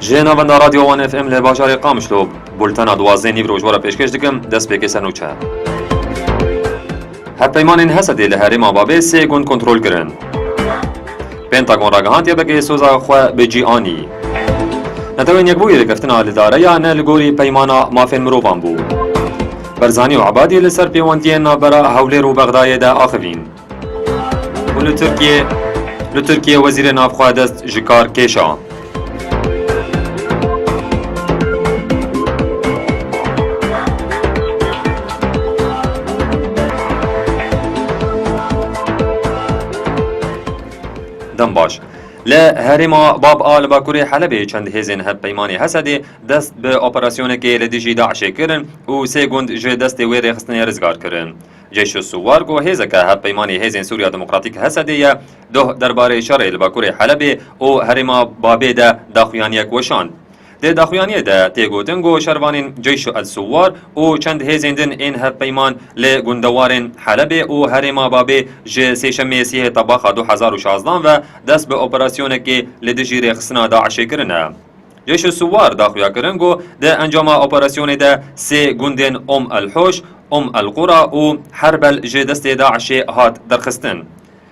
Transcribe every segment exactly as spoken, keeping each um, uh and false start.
Ji navenda Radyo Wan F M li bajarê Qamişlo, bultena duwazdeh nîv roj we re pêşkêş dikim, dest pê ke ser nûçe. Hevpeymanên Hesedê li herêma Babê sê gund kontrol kirin. Pentagon ragihand YPG'ê soza xwe bi cî anî. Netewên Yekbûyî rêkeftina li Dareya ne li gorî peymana mafên mirovan bû. Barzanî û Ebadî li ser pêwendiyên navbera Hewlêr û Bexdayê de axivîn. Û li Tirkiyê, li Tirkiyê wezîrê navxwe dest ji kar kêşa. Dem baş. Li herêma Bab a li bakurê Helebê çend hêzên hevpeymanê Hesedê dest bi operasyonekê li dijî DAIŞê kirin û sê gund ji destê wê rêxistinê rizgar kirin. Ceyş Suwar ku hêzeke hevpeymanê Hêzên Sûriya Demokratîk Hesedê ye, doh derbarê şerê li bakurê Helebê û herêma Babê de daxuyaniyek weşand. Di daxuyaniyê de tê gotin ku şervanên Ceyş El Suwar û çend hêzên din ên hevpeyman li gundewarên Helebê û herêma Babê ji Sêşemê sîhê Tebaxa du hezar û şazdan ve dest bi operasyonekê li dijî rêxistina DAIŞê kirine. Ceyş Suwar daxuya kirin ku di encama operasyonê de sê gundên Om El Hoş, Om El Qura û Herbel ji destê DAIŞê hat derxistin.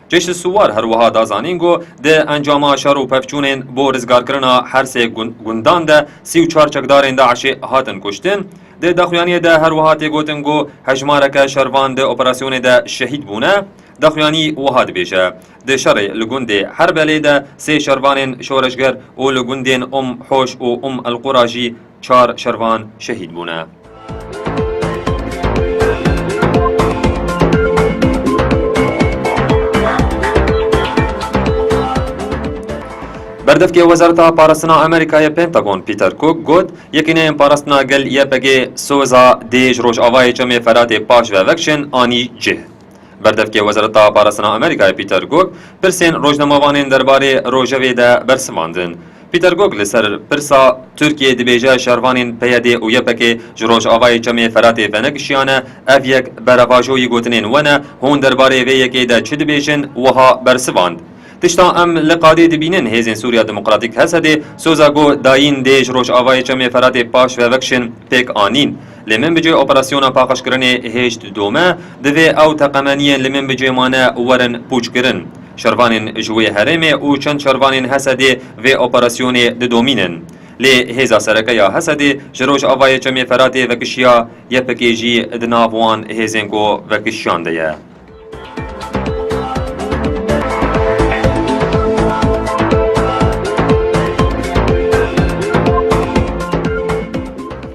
Ceyş Suwar her wiha da zanîn ku di encama şer û pevçûnên bo rizgarkirina her sê gun-, gundan de sî û çar çekdarên DAIŞê hatin kuştin. Di daxuyaniyê de her wiha tê gotin ku hejmareke şervan di operasyonê de şehîd bûne. Daxuyanî wiha dibêje, di şerê li gundê Herbelê de sê şervanên şoreşger û li gundên Um Hoş û Um El Qura jî çar şervan şehîd bûne. Berdevkê Wezareta Parastina Amerîkayê Pentagon Peter Cook got, yekîneyên parastina gel Y P G soza dê ji rojavayê Çemê Feratê paş ve vekişin anî cih. Berdevkê Wezareta Parastina Amerîkayê Peter Cook pirsên rojnamevanên derbarê rojevê de bersivandin. Peter Cook li ser pirsa Tirkiye dibêje şervanên P Y D û Y P G ji rojavayê Çemê Feratê venekişiyane, ev yek berevajoyî gotinên we ne, hûn derbarê vê yekê de çi dibêjin, wiha bersivand. Tişta em li qadê dibînin, Hêzên Sûriya Demokratîk Hesedê soza ku dayîn dê ji rojavayê Çemê Feratê paş ve vekişin pêk anîn. Lê min bicê operasyona paqijkirinê hêj didome, divê ew teqemeniyên li min bicê mane werin pûçkirin. Şervanên ji wê herêmê û çend şervanên Hesedê vê operasyonê didomînin. Lê hêza sereke ya Hesedê ji rojavayê Çemê Feratê vekişiya, Y P G jî di nav wan hêzên ku vekişiyan de ye.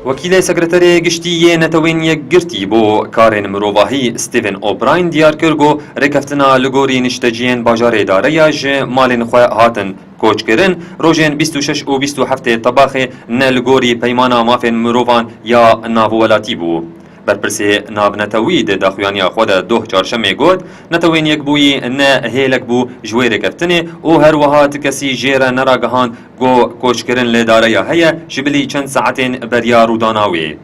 Wekîlê Sekreterê Giştî yê Netewên Yekgirtî bo karên mirovahî Stephen O'Brien diyar kir ku rêkeftina li gorî nişteciyên bajarê Dareya ji malên xwe hatin koçkirin, rojên bîst û şeş û bîst û heftê Tebaxê ne li gorî Peymana Mafên Mirovan ya Navwelatî bû. Berpirsê navnetewî di daxuyaniya xwe de doh Çarşemê got, Netewên Yekbûyî ne hêlek bû ji wê rêkeftinê û her wiha ti kesî jê re neragihand ku koçkirin li Dareya heye, ji bilî çend saetên beriya rûdana wê.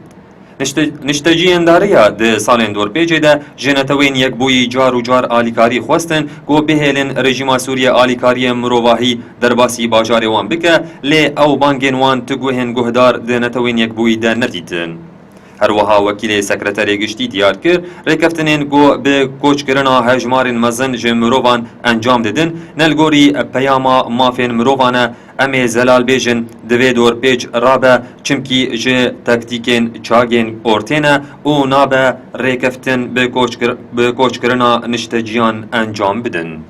Nişte-, nişteciyên Dareya di salên dorpêcê de ji Netewên Yekbûyî car û car alîkarî xwestin ku bihêlin rejîma Sûriye alîkariyên mirovahî derbasî bajarê wan bike, lê ew bangên wan ti guhên guhdar di Netewên Yekbûyî de nedîtin. Her wiha wekîlê sekreterê giştî diyar kir, rêkeftinên ku bi koçkirina hejmarên mezin ji mirovan encam didin, ne li gorî peyama mafên mirovan e, em ê zelal bêjin, divê dorpêç rabe, çimkî ji taktîkên çagên ortê ne û nabe rêkeftin bi koçkir-, bi koçkirina nişteciyan encam bidin.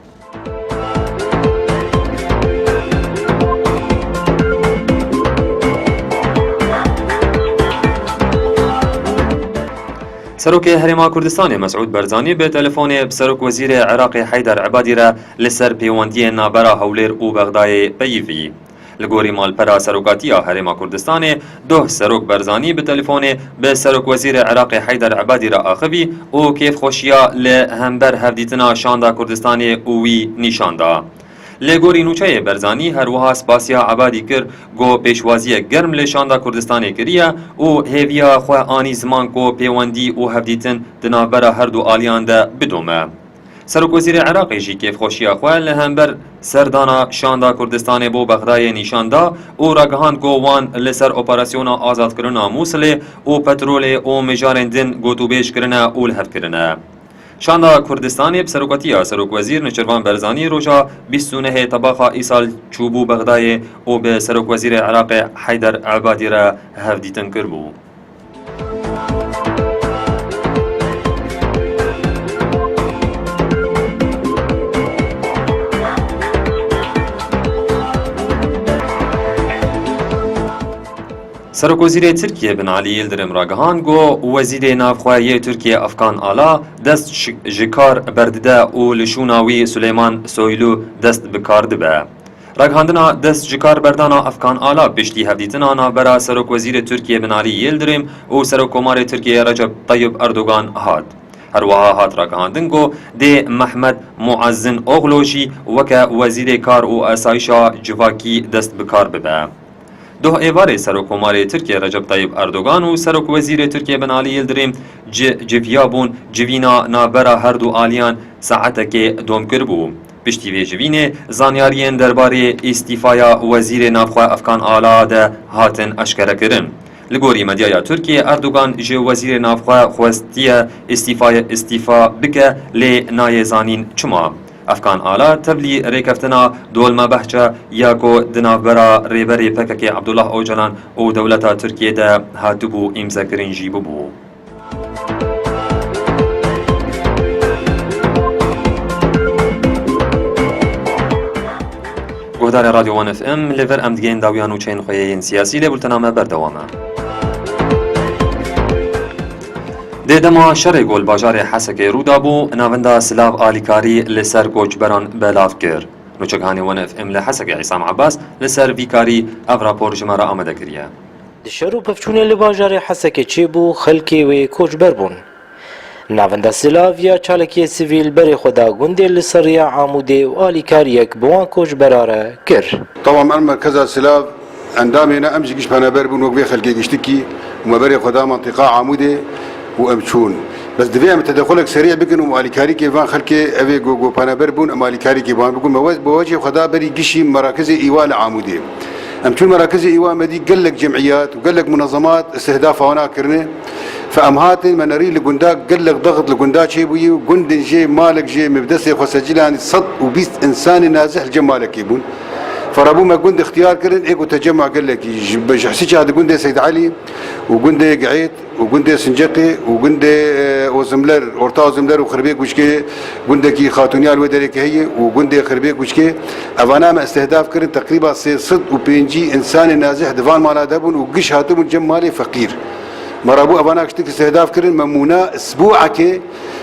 Serokê Herêma Kurdistanê Mesûd Barzanî bi telefonê bi Serok Wezîrê Iraqê Heyder Ebadî re li ser pêwendiyên navbera Hewlêr û Bexdayê peyivî. Li gorî malpera Serokatiya Herêma Kurdistanê, doh Serok Barzanî bi telefonê bi Serokwezîrê Iraqê Heyder Ebadî re axivî û kêfxweşiya li hember hevdîtina Şanda Kurdistanê û wî nîşan da. Li gorî nûçeyê Barzanî her wiha spasiya Ebadî kir, got pêşwaziyek germ li Şanda Kurdistanê kiriye û hêviya xwe anî ziman ku pêwendî û hevdîtin di navbera her du aliyan de bidome. Serokwezîrê Iraqê jî kêfxweşiya xwe li hember serdana Şanda Kurdistanê bo Bexdayê nîşan da û ragihand ku wan li ser operasyona azadkirina Mûsilê û petrolê û mijarên din gotûbêj kirine û li hev kirine. Şanda Kurdistanê bi serokatiya Serokwezîr Nêçîrvan Barzanî roja bîst û nehê Tebaxa îsal çûbû Bexdayê û bi Serokwezîrê Iraqê Heyder Ebadî re hevdîtin kiribû. Serokwezîrê Tirkiyê Binalî Yildirim ragihand ku Wezîrê Navxwe yê Tirkiyê Efkan Ala dest ji, ji kar berdide û li şûna wî Suleyman Soylu dest bi kar dibe. Ragihandina dest ji kar berdana Efkan Ala piştî hevdîtina navbera Serokwezîrê Tirkiyê Binalî Yildirim û Serokkomarê Tirkiyê Recep Tayyip Erdogan hat. Her wiha hat ragihandin ku dê Mehmet Muezzin Oglu jî weke Wezîrê Kar û Asayişa Civakî dest bi kar bibe. Doh êvarê Serokkomarê Tirkiyê Recep Tayyip Erdogan û Serokwezîrê Tirkiyê Binalî Yildirim ci-, civiyabûn, civîna navbera her du aliyan saetekê dom kiribû. Piştî vê civînê zanyariyên derbarê îstîfaya Wezîrê Navxwe Efkan Ala de hatin eşkerekirin. Li gorî medyaya Tirkiyê, Erdogan ji Wezîrê Navxwe xwestiye îstîfayê, îstîfa bike, lê nayê zanîn çima. Efkan Ala tevlî rêkeftina Dolmabahçe ya ku di navbera rêberê P K K Abdullah Ocalan û dewleta Tirkiyê de hatibû îmzekirin jî bibû. Guhdarê Radyo One F M, li vir em digihên dawiyan û çeyên xwe yên siyasî, lê bultena me berdewam e. Dê dema şerê ku li bajarê Hesekê rû dabû, navenda silav alîkarî li ser koçberan belav kir. Nûçekanê One F M li Hesekê Îsam Abbas li ser vî karî ev rapor ji me re amade kiriye. Di şer û pevçûnê li bajarê Hesekê çêbû, xelkê wê koçber bûn. Navenda silav ya çalakiyê sivîl berê xwe da gundê li ser riya Amûdê û alîkariyek bi wan koçbera re kir. Tamam, em merkeza silav endamê ne, em jî giş penaber bûn wek vê xelkê giştikî û me berê xwe da mantîqa Amûdê û em çûn. Bes divê em tedexulek serî bikin û alîkarîkê van xelkê ev ê ku, ku penaber bûn, em alîkarîkê bi wan bikin. Me we-, bi wecê xwe da berî gişî merakizê îwa li Amûdê. Em çûn merakizê îwa, me dî gelek cemiyat û gelek munezemat îstihdafa wana kirine. Fe em hatin, me nerî li gunda gelek dexit li gunda çêbûyî û gundên jê, malek jê me bi destê xwe secîlan, sed û bîst însanê nazih li cem malekê bûn. Fe rabû me gund ixtiyar kirin, ê ku tecemma gelekî ji, ji Hisica di gundê Seyd Elî û gundê Giêt û gundê Sinceqê û gundê, e, Ozimler, Orta Ozimler û Xirbê Guçkê gundekî xatûniya li wê derê ke heye û gundê Xirbê Guçkê, evana me îstihdaf kirin, teqrîba sê sed û pêncî însanê nazih di van mala de bûn û giş hatibûn cem malê feqîr. Me rabû evana giştik îstihdaf kirin, me mûna isbûekê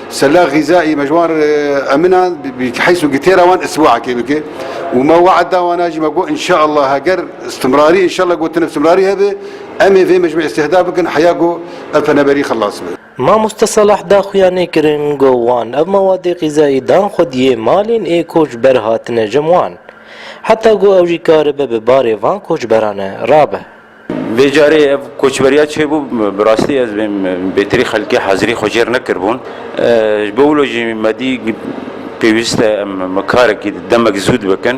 sela xîzaî me ji wan re, eminan bi, bi heys û gitêra wan isbûekê bike û me we'd da wana jî, me got, înşeallah, heger istimrarî, înşeallah gotine istimrarî hebe, em ê vê mecmûê îstihdaf bikin heya ku ev penaberî xilas be. Mamoste Salah daxuyanî kirin ku wan ev mewadê xîzayî dan xwediyê malên ê koçber hatine cem wan, heta ku ew jî karibe bi barê van koçberan re rabe. Vê carê ev koçberiya çêbû, bi rastî ez bêm bêtirî xelkê hazirî xwe jêr nekiribûn. E, ji bo wilo jî me dî pêwîst e em, em karekî demek zû bikin.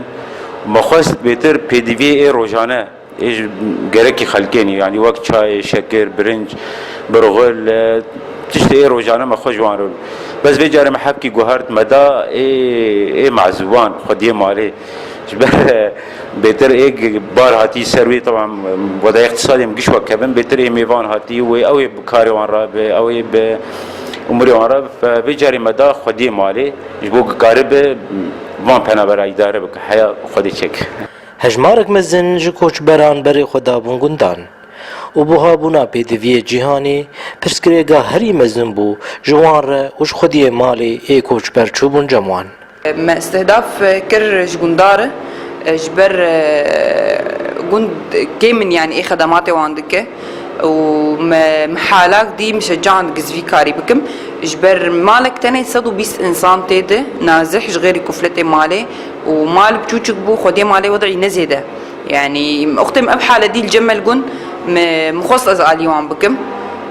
Me xwest bêtir pêdiviyê ê rojane, ê ji gerekî xelkê nî, yanî wek çayê, şekir, birinc, birxul, e, tiştê ê rojane me xwe ji wan re. Bes vê carê me hevkî guhert, me da ê, ê mazûban xwediyê malê. Ji ber, e, bêtir ê bar hatî ser wê, teban, e, weda îqtisadê em giş wek kevin, bêtir ê mêvan hatî wê, ew ê bi karê wan re be, ew ê bi umurê wan re be. Vê carê me da xwediyê malê, ji bo ku karibe van penabera îdare bike, heya xwedê çêke. Hejmarek mezin ji koçberan berê xwe dabûn gundan û buha bûna pêdiviyê cîhanê pirsgirêka herî mezin bû ji wan re û ji xwediyê malê ê koçber çûbûn cem wan. Me îstihdaf kir ji gundar, ji ber gund kêm in, yanî ê xedematê wan dike û me, me halak dî min şecand giz vî karî bikim. Ji ber malek tenê sed û bîst însan tê de nazih ji xêrî kufletê malê û mal biçûçik bû, xwediyê malê wed'î ne zêde. Yanî, oxtê em ev hale dî li cem me li gund, me, min xwest ez alî wan bikim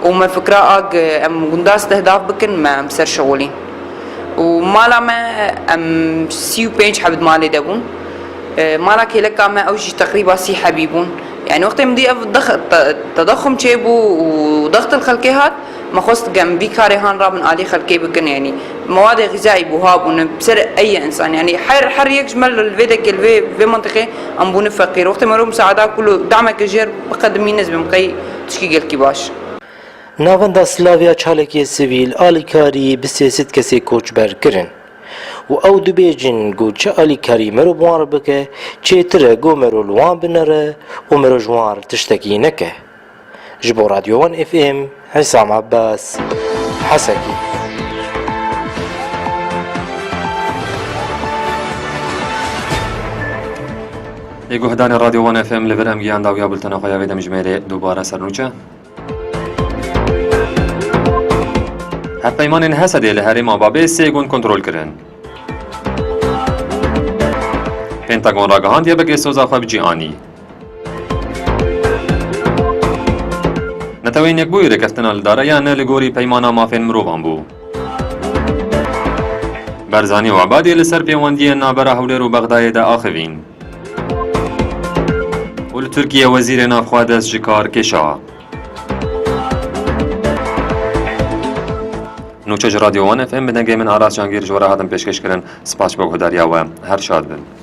û me fikra a ge em gunda îstihdaf bikin, me em ser şixulîn. û mala me, em sî û pênc heb di malê de bûn. E, mala kêleka me, ew jî teqrîba sî hebî bûn. Yani wextê min dî ev dex-, te-, tedaxum çêbû û dextil xelkê hat, me xwest gem vî karê han rabin alî xelkê bikin, yani mewadê xîzayî buha bûne bi ser ey însan, yani her, her yek ji me li vê dekê, li vê, vê mentiqê em bûne feqîr. Wextê mero musaada kul û dameke jêr biqedimîne, ez bim qey tişkî gelkî baş. Navenda Slavya çalakiyê sivîl alîkarî bi sê sed kesê koçber kirin û ew dibêjin ku çi alîkarî mero bi wan re bike, çêtir e ku mero li wan binere û mero ji wan re tiştekî neke. Ji bo Radyo One F M, Hîsam Abbas, Hesekî. Lê guhdarên Radyo One F M, li vir em gihan dawiya bultena xwe ya vê demjimêrê dubare ser nûçe. Hevpeymanên Hesedê li herêma Babê sê gund kontrol kirin. Pentagon ragihandiye bigê soza xwe bi cî anî. Neteweyên Yekbûyî rêkeftina li Dareya ne li gorî peymana mafên mirovan bû. Barzanî û Ebadî li ser pêwendiyên navbera Hewlêr û Bexdayê de axivîn. Û li Tirkiye Wezîrê Navxwe dest ji kar kêşa. Nûçe ji Radyo One F M, bi dengê min Aras Cangîr ji we re hatin pêşkêşkirin. Spas ji bo guhdariya we. Her şad bin.